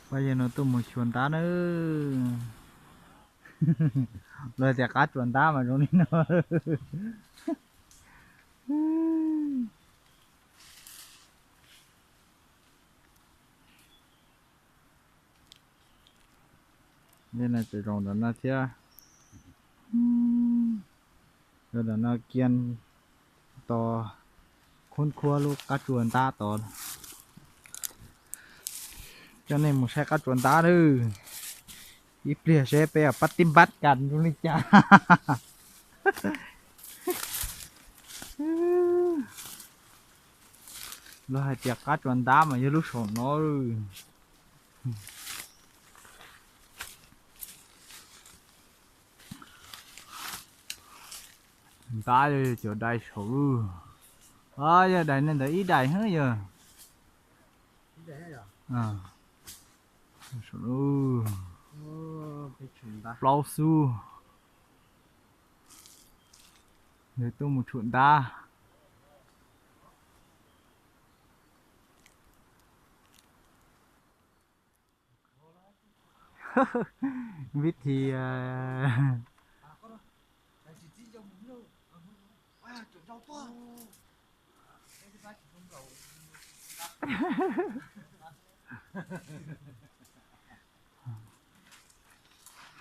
Pab yawg no tuaj mus xyuas ntab na. Luag tias qab tsuas ntab mas zoo li no. Tej no tseem zoo nram no thiab. Yog nram no kiag tod, khub khuab lub qab tsuas ntab tod. Coj nej mus saib qab tsuas ntab lawm. Ib pliag seb peb pab tib npab kas zoo li cas. Luag hais tias qab tsuas ntab mas yog lub saum no. Ntab yog cov dais saum lub. Yog dais ntawd ib dais hwb yog. Saum lub plaub xub. Nws tuaj mus tshum ntab. Vib thi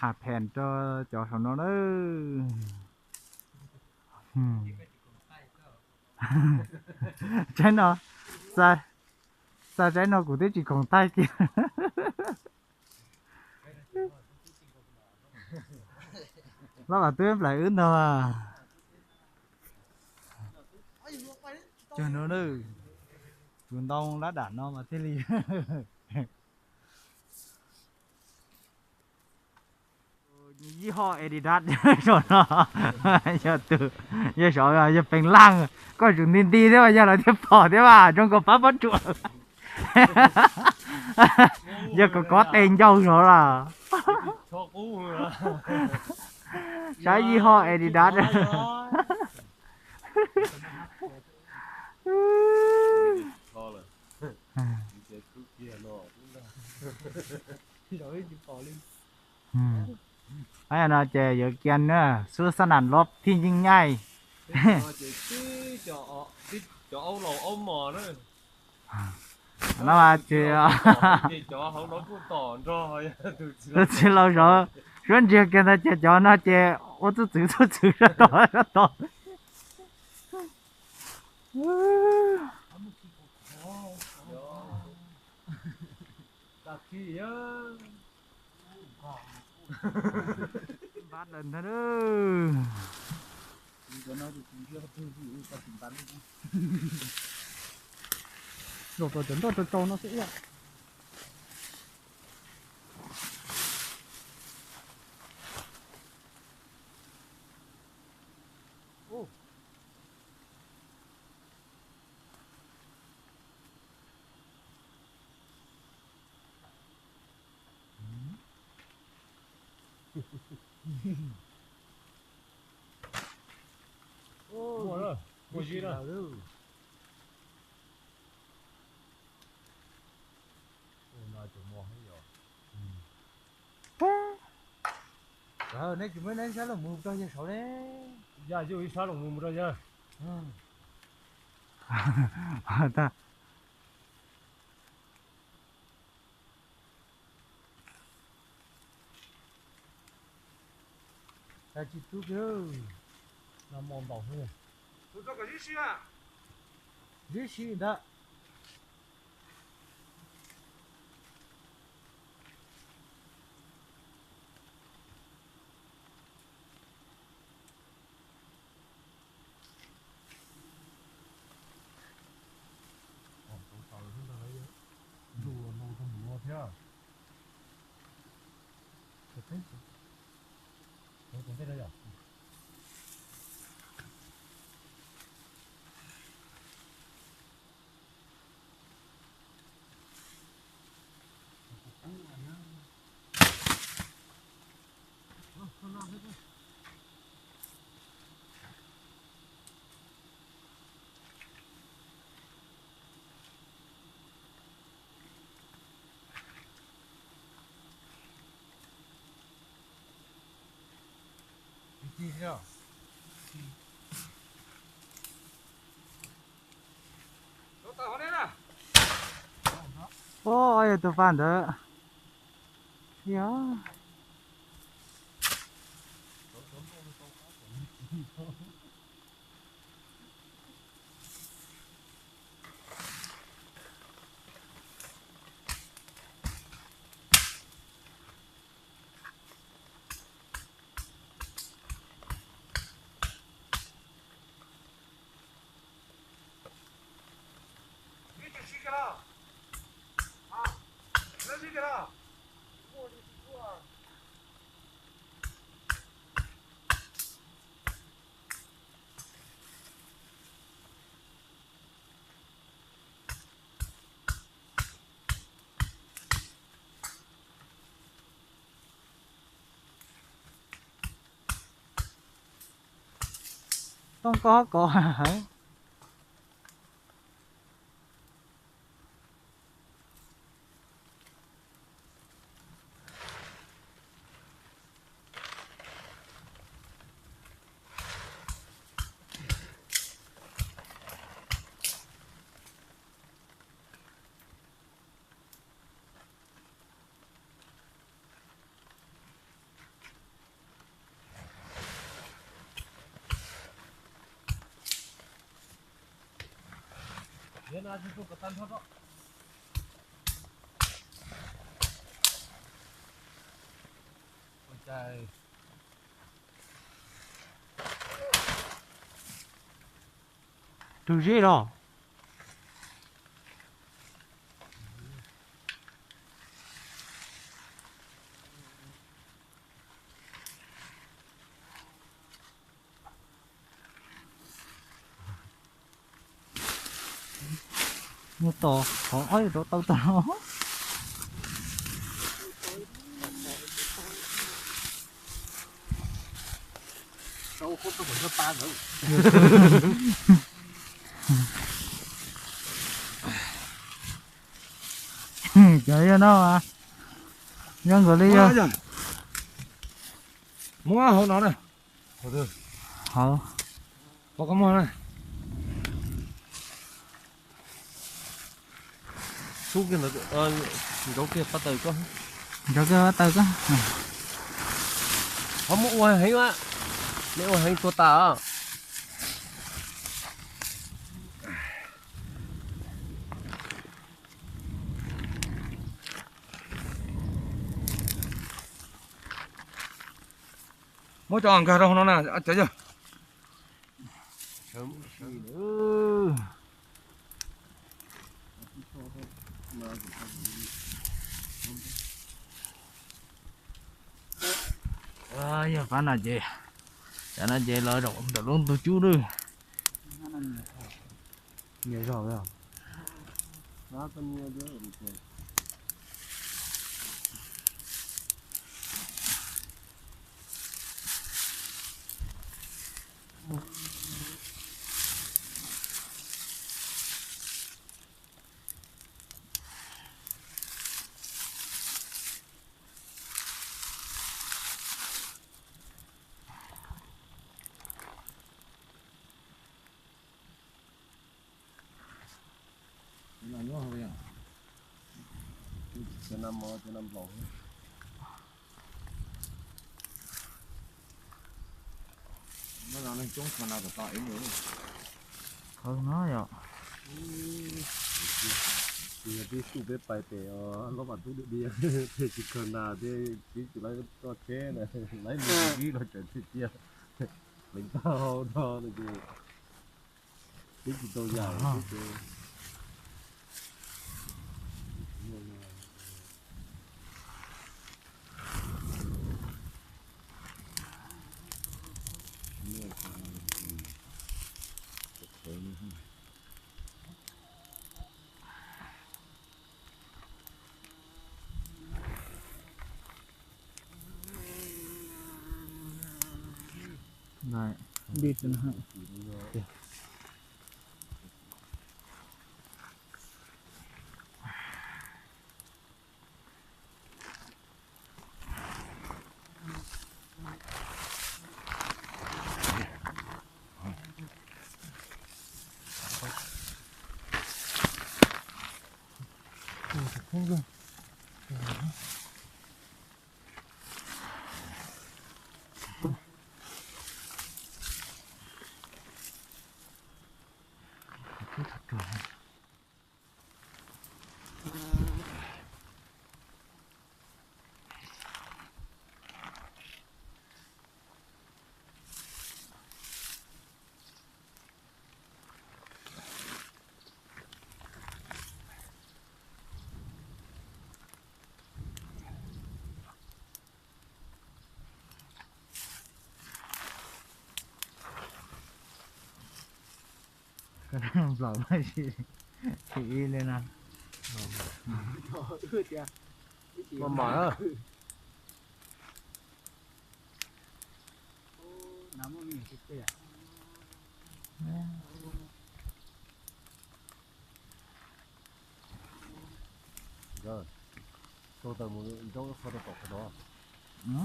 has phem rau cov saum no na. Tsaib no, xa, xa tsaib no kuv twb tsis khoom thaij kiag. Lab las twb nplaim wb ntag mas. Cog no na, tus ntoo lab dam no mas thiaj li. Yij hoj Adidas saum no, yog tus, yog saum yog peev laj, koj tsum nti nti thiab mas yog lawv thiaj pom thiab mas zoo nkaus pab pob tsuas. Yog kom kov tes ncauj saud los. Saib yij hoj Adidas. Ab, no ces yuav kiag na, xub xab nam lob thij yeej nyaij. No mas ces tus txiv laus zov suab ntsiag kiag ntawd ces cov no ces ua txuj txwv txuj txwv sab tod sab tod. Npab lawm ntag. Los rau cov nroj tsau tsau no xwb ib yam. Muaj lawm, muaj zib lawm. No tseem muaj thiab yom. Neb tsis muaj neb sab los mus rau yawg saud ne. Yog yus ib sab los mus mus rau yawg. Tsis tub kiag, no mos npaum xwb. Zib si ntag. Ntuj no rau mus no thiab. Ua, yog tus pas ntawd. Yog. Tooj koj kov heev. Rwg zeb los. Nyob tos qhov ob rov tau tag. Cov yog no, yog nkawd li yog. Muab hauv no na. Hauv. Pov koj muag na. Xub kiag ntawd, nrauv kiag pab taws koj. Nrauv kiag pab taws koj. Ho muab ua heev, nej ua heev tuag tas. Muab cov nkag rau hauv no na cov yawg. Yog qab no ces, cov no ces los zaum ntawm lub ntug cub lawm. Nyias zog. Qhov no yom. Tib tug peb pais pem os, lub pas tub di di, thiaj tsis khaws nas thiab, tib tsis lawv toj tsheb na, lawv mus ib los tseem tiag tiag, pleev tau no ces tib tsis tau yam. Plaws tsis ib li na. Mas mas. Tau tawm mus nrau qhov rau tom qhov no.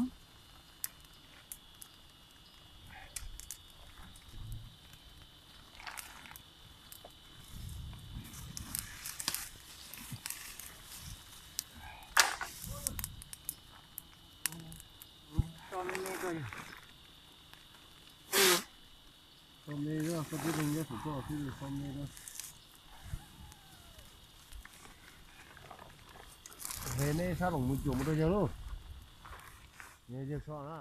Neb sab loos mus cuam mus rau yawg lauj. Yawg so na.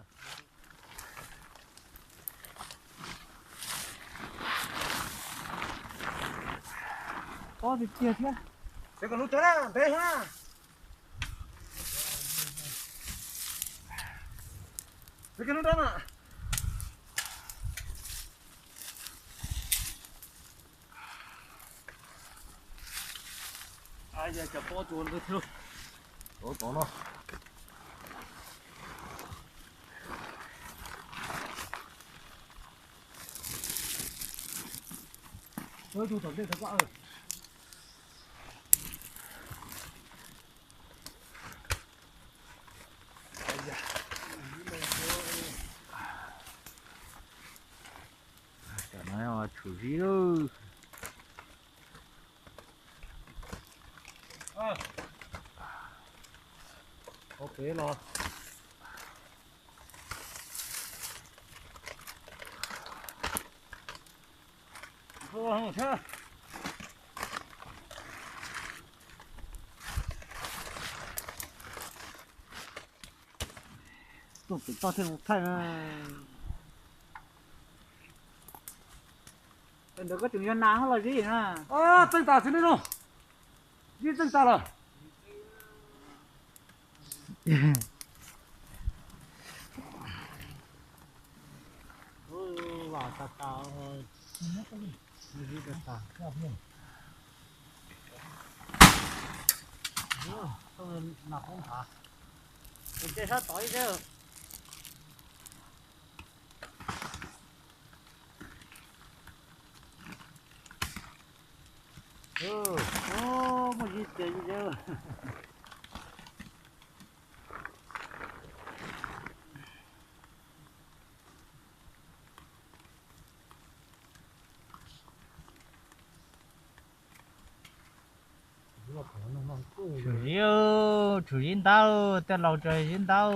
Tob tiag tiag thiab. Sawv kom hnub tso na, ntev na. Sawv kom hnub tso na. Cov pob tsuas ntawd thiab. Tov tov no. Tus tom ntej tov ko. Cov no tshwm zib lawm. Ua pem los. Tuaj pem toj thiaj thaij na. Ntawd koj tseem yog nas hab los zib na. Txeej tas xwb nej no. Zib txeej tas lawm. Vam tas tas, zib tas tas. Nas poob nthav. Tes sab tod ib sab. Muaj zib tes zib. Tsum zib, tsum zib ntab, tej laus tso zib ntab.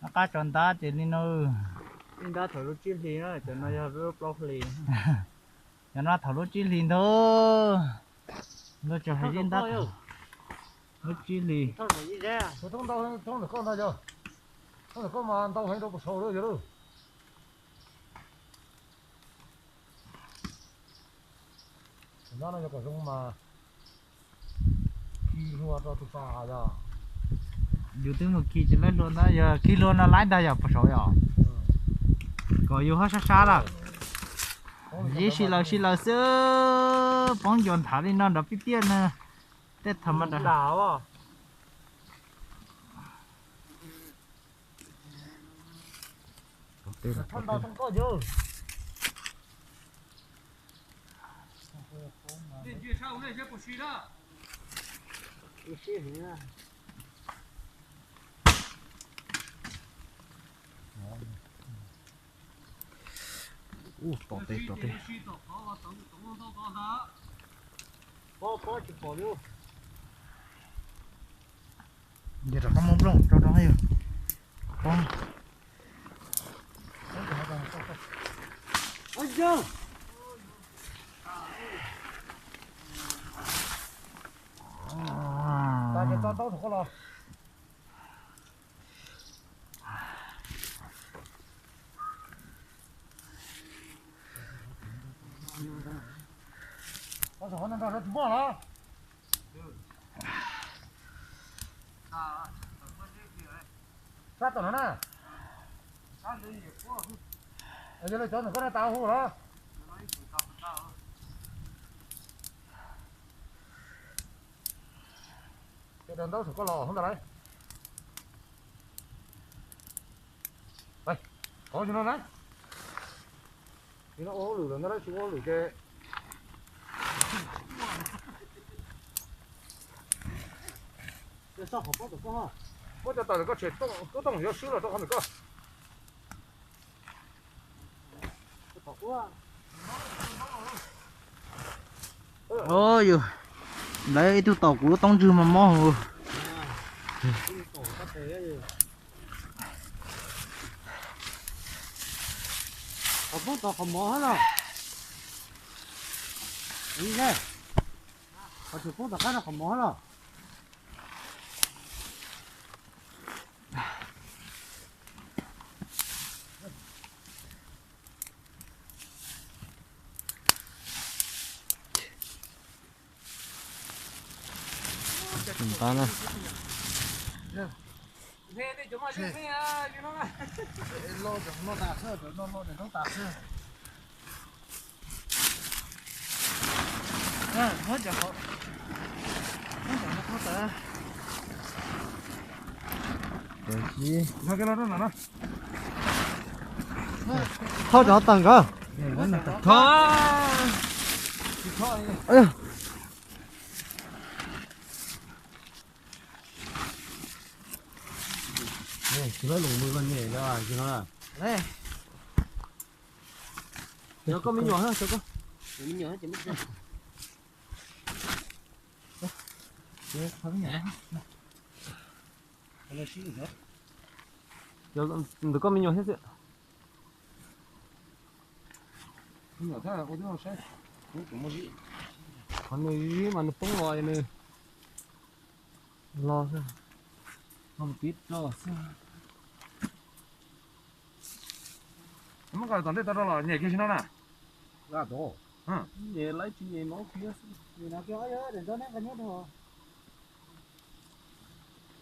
Noj qab tso ntab ces li no. Zib ntab thaum lub tsib hlis na, cov no yog lub plaub hlis. Cov no thaum lub tsib hlis ntag. Ntag tso hais zib ntab lub tsib hlis. Thoob ntawm koj ntag yog, thoob ntawm koj mas ntau heev rau puas saud lawm yog lauj. Tab no yog kom zoo mas khi hlua rau tus tod yog. Yus twb mus khi tsis laib hlua ntag, yog khi hlua no laib ntag yog puas saud yog. Kom yus ho sab sab lawm. Zib si lawm si lawm xwb, poob ncua nthav li no nrov piaj piaj na. Tej tham ma da. Ub, tom tes, tom tes. Pob, pob tsis pom li. Ces rov qab muab nplooj rau rau yus. Sab tom no na. Yog li cov ntawm koj no tas hu los. Cov daws ntaub saum koj los ntag lauj. Qhov no na. Tsis no ua hauj lwm lawm ntag lauj, tsis ua hauj lwm ces. Muab cov taws ntawm koj tshem, tub tooj yuav swb los rau qhov ntawm koj. Yus, lawv ib tug taus kuv lub toob ntswg mos mos. Qhov poob tod qhov mov hab los. Qhov tseem poob tom qab no qhov mov hab los. Thauj cov taws nkawd. Cov koj me nyuam, cov koj. Ntawm koj me nyuam thiab xwb. Qhov nws mas nws poob los nws los xwb. Ho mus tib rau xwb. Muab nqa tom ntej tau rau los nyem kiag tsis no na. Nyem laib tsis nyem no kiag xwb.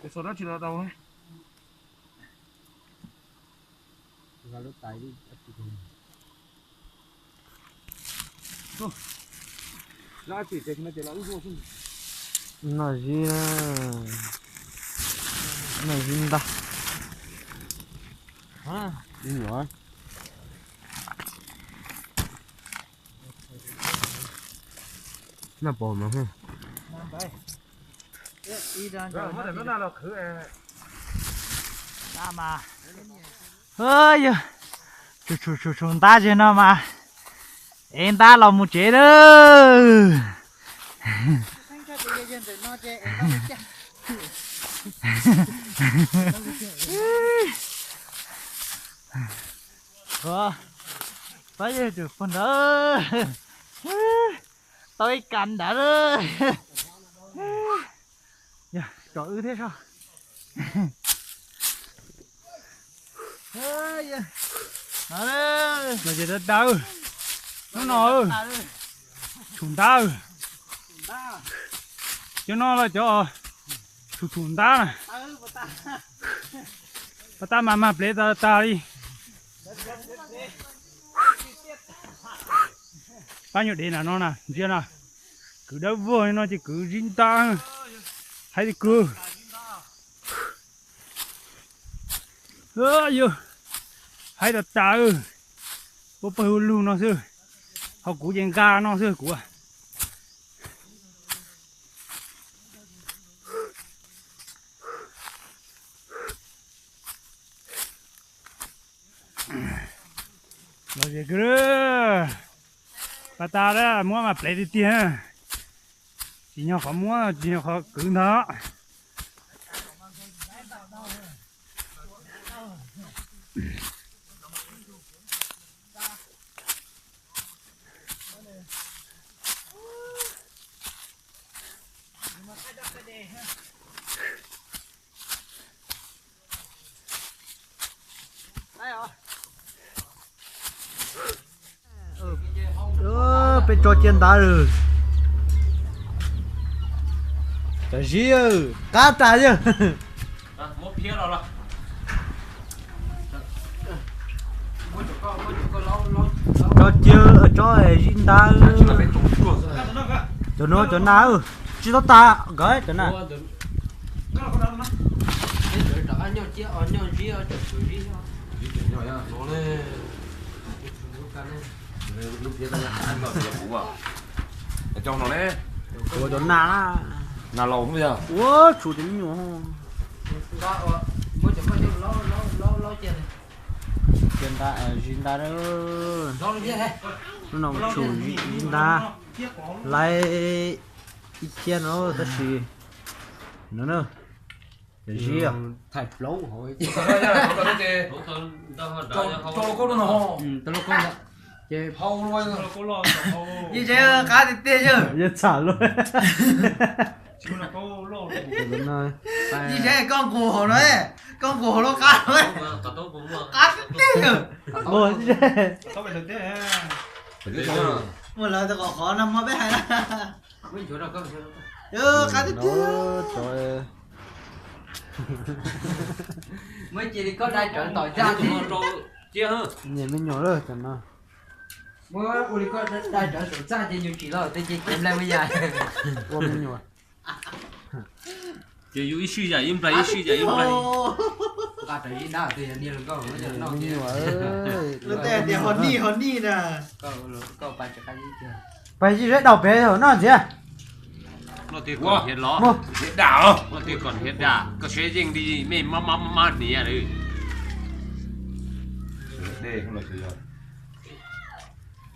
Kuv xav dab tsi los tau. Noj zib, noj zib ntag. Noj pom mas. Yog, tsum tsum tsum ntab zig no mas, ev ntab los mus tsev lawm. Pab yawg tsum pog ntawd tau ib kas ntawd. Yog tsom wb thiab soj. Los ces dawb dawb, hnub no tshum ntab. Cov no los cov tshum tshum ntab na. Pas tas mas mag plev tas tas li. Pab nyuag dev nram no na, ntsia na, kwv dawb vog li no ces kwv zib ntab, haib li kawg. Yog, haib tas tas, ua pawg ua lug no xwb, ho kuv ces nqa no xwb kuv. Los ces kwv, pas tas muab mas plev tiag tiag, tsis nyog qhov muab tsis nyog qhov kwv ntag. Tso cia ntawd. Cov zib qab tas yawg. Tso cia, tso zib ntawd. Cov no cov nas, tsis tau tas nkawd cov nas. Ua cov nas, nas laus ua tshum cov me nyuam. Cia nta, zib nta, lub no tshum zib nta, laiv ib txhiab no tab sis no na, cov zib. Yeej tsev qab tiag tiag yawg. Yeej txham luaj. Yeej tsev koj nqus hauv no, koj nqus hauv lub qab no, qab tiag tiag yawg. Muaj lawv qhov qhov no muaj peb hais na. Qab tiag tiag. Muab cia li koj dai rawv tom txaj, nyiam me nyuam lawm tam no. Muab ua li koj dai rawv tom txaj ces yus tsim los tej ces kev nplai me yam. Ua me nyuam. Ces yus ib sij yam ib nplai, ib sij yam ib nplai. Nqa rawv ib nrab tias yog niag hluas nkauj no, me nyuam. Lub tej tias ho nij ho nij na. Pais yij zeb daus pem hauv no ntxiv. Luaj tej kom hiav los, hiav dam, luaj tej kom hiav dam, koj siab yeej li mej mab mab mab hniav lawm.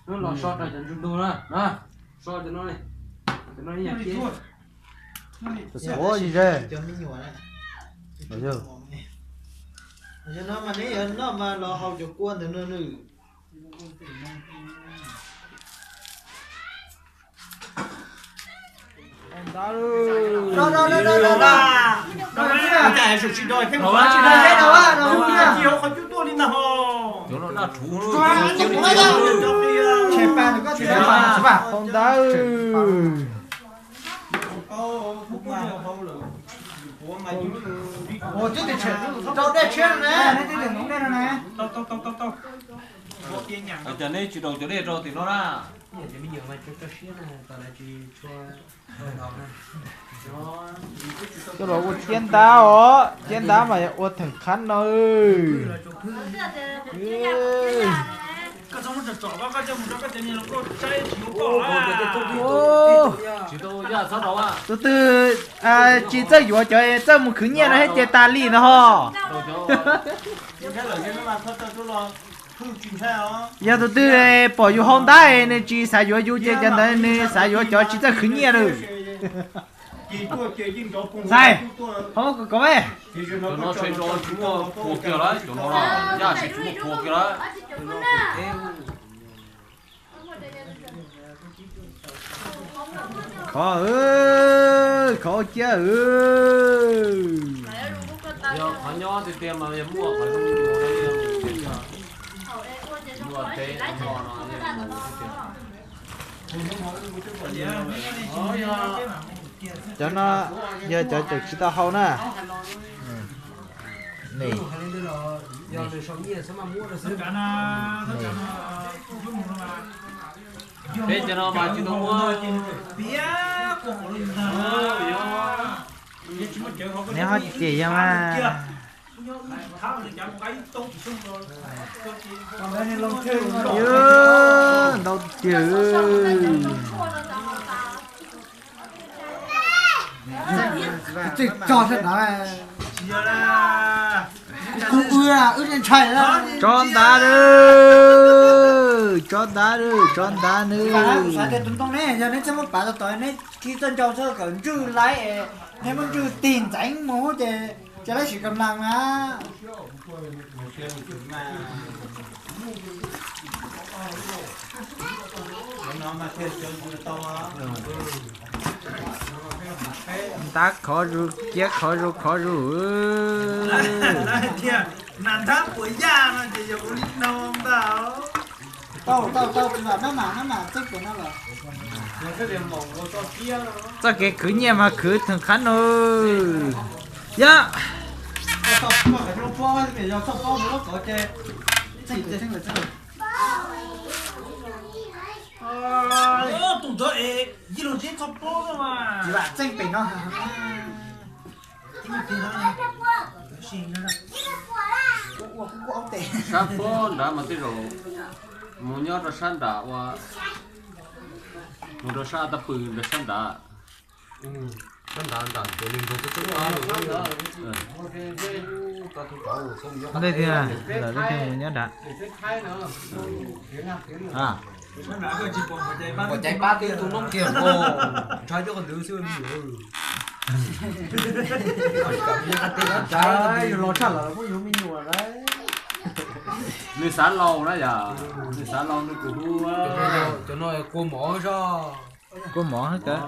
Los so rau cov ntsuag ntug na, so cov no, cov no ib yam tias. Ua li ze. Yog no mas neb yuav noj mas los haus cov kua ntawm no nws. Hau ntawd. Ua twb tias tshem rau dej tshiab no na. Cas neb tsis daus cov dej rau tim no na? Coj los ua ciab ntab os, ciab ntab mas yog ua theem qhab no. Tus twg tsis txawj yuav cov txawj mus khwv nyiaj no thiab ces tas li no ho. Yog tus twg pom yus hau ntab nws tsis xav yuav yus ces cov ntawd nws xav yuav cov tsis txawj khwv nyiaj lawm. Xais, hau kov me. Cov no tsis muaj phua kiag lawm, cov no yaj tsis muaj phua kiag lawm. Khov, khov ua ciab. Yog qhov nyob tiag tiag mas yog muaj qhov zoo. Cov no yog cov tseem tsis tau hau na. Peb cov no mas tsis tau muab. Neb ho cem yog mas. Ntau tiag. Tso ntawd, tso ntawd, tso ntawd, tso ntawd. Yog neb txawj muab pav tau tod neb tsis txawj nrau txawj kawm ntswj laib, neb muab ntswj tig ntxeev mus ces cov laib sim kam laas na. Ntab khov zus, ciab khov zus, khov zus. Nas ntab puas yaj no ces yog ua li no ntag. Tau, tau, tau, tsis vam mab mam, mab mam txeeb pem no lawm. Txoj kev khwv nyiaj mas khwv theem qhab no. Yog. Tus ntawd es yij lug tsis txhob paub mas. Tsis vam txeeb pem no. Sab pob nrad mas tej zaum mus nyob rau sab nram ua, mus rau sab tab pw ntawd sab nrad. Sab nrad nram ces nws nrog txog txog. Ntej tiag, lawm ntej tiag mus nyob nrad. Pom caiv pab twb tu noob kiag nkaus, ntshai cov qhov ntawd xwb me nyuam. Yus los tshaj lawm muab yus me nyuam lawm. Nws xav laus na yom, nws xav laus nws kuj hu. Cov no kua mov zog. Kua mov hab kawg.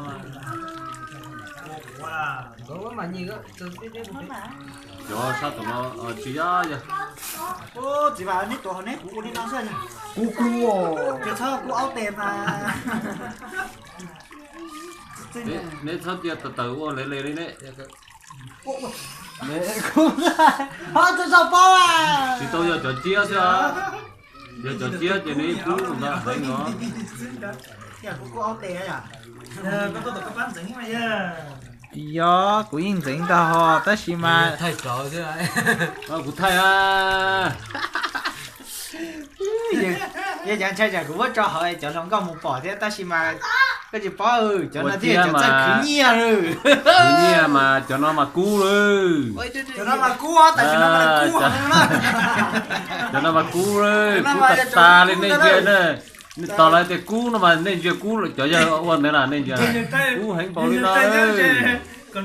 Cov sab tom no tsis yog yog. Txiv Vam, neb tuav hauv neb, kuv ua li no xwb. Kuv kuv, tsis txhob kuv aub tes mas. Neb txhob cia tawm tawm ua le le li ne. Ho txhob txhob paub. Tsis tau yog cov ciab xwb. Yog cov ciab ces nws ib kub ntawd heev os. Yog kuv yeej ntxeev ntag hos tab sis mas kuv thaij a. Yog cov ntshai tsam kuv muab tso hauv cov hluas nkauj mus pom thiab tab sis mas koj tsis paub, cov no thiaj yog cov txawj khwv nyiaj lawm. Khwv nyiaj mas cov no mas kub lawm. Cov no mas kub, tam sim no mas kub. Cov no mas kub lawm, kub tas tas li nej ntsia na. Nej tos lawv tias kub no mas nej ntsia kub, cov yawg ua ntawd na nej ntsia kub heev npaum li no. Cov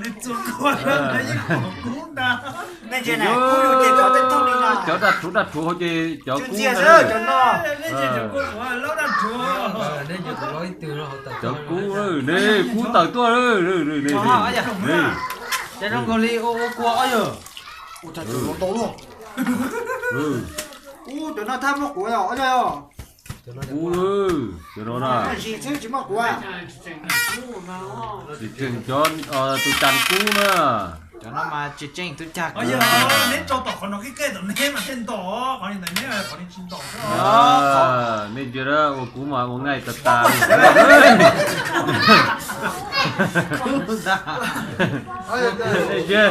daj rhuv daj rhuv hauv ces cov kub ntag. Cov kub ne, kub tawm tuaj. Cov zoo nkaus li ua kua ob yawg. Cov no thaj muaj quav os. Kub, cov no na. Tsis tseem cov tus cas kub na. Cov no mas tsis tseem tus cas kub. Nej ntsia ua kub mas ua nqaij tas tas li. Nej ntsia,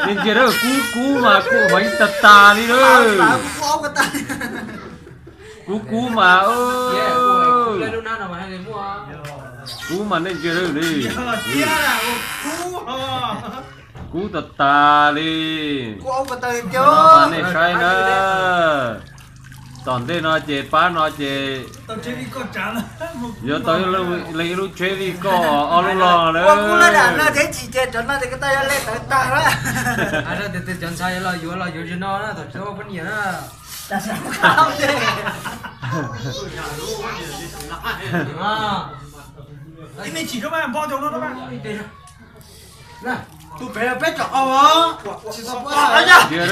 nej ntsia kub, kub mas kub heev tas tas li lawm. Kub kub mas, kub mas nej ntsia li. Kub tas tas li. Nej saib na. Tom ntej no ces pab no ces yuav tau leej ib lub tsheb vij koj ob lub los lawm. Cov ntxhais los yuav los yuav zim no na, tom tsis tau poj niam na. Tus pem peb rau qau. Ntsia,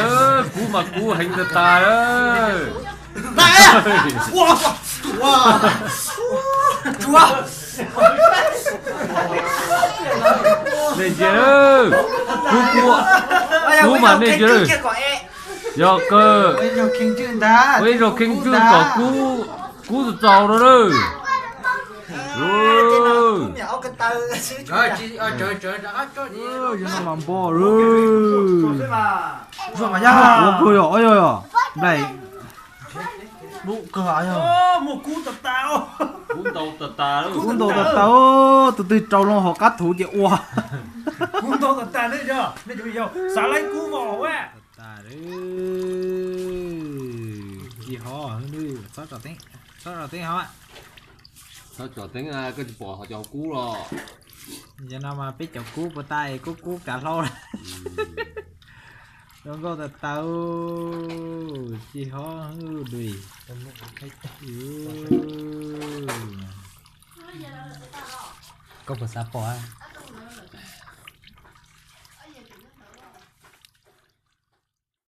kub mas kub heev tas tas lawm. Nej ntsia, kub, kub mas nej ntsia. Yog kawg, ua ib zaug kheej tswj kom kub, kub txaus txaus rau lawm. Zoo no mas npog lawm. Ua kawg yog, nplaim lub kawg yog. Kub ntau tas tas, tus twg rau loo hauv qab thuv ces ua. Kub ntau tas tas, xav laib kub vau. Tas, tsis hov, txhob tsom teeb hov. Txhob tsom teeb, koj tsis pom hov cov kub los. Yog no mas peb cov kub puas tas, kub kub kav hlau. Zoo nkauj tas tas, tsis hov dui. Koj puas xav pom?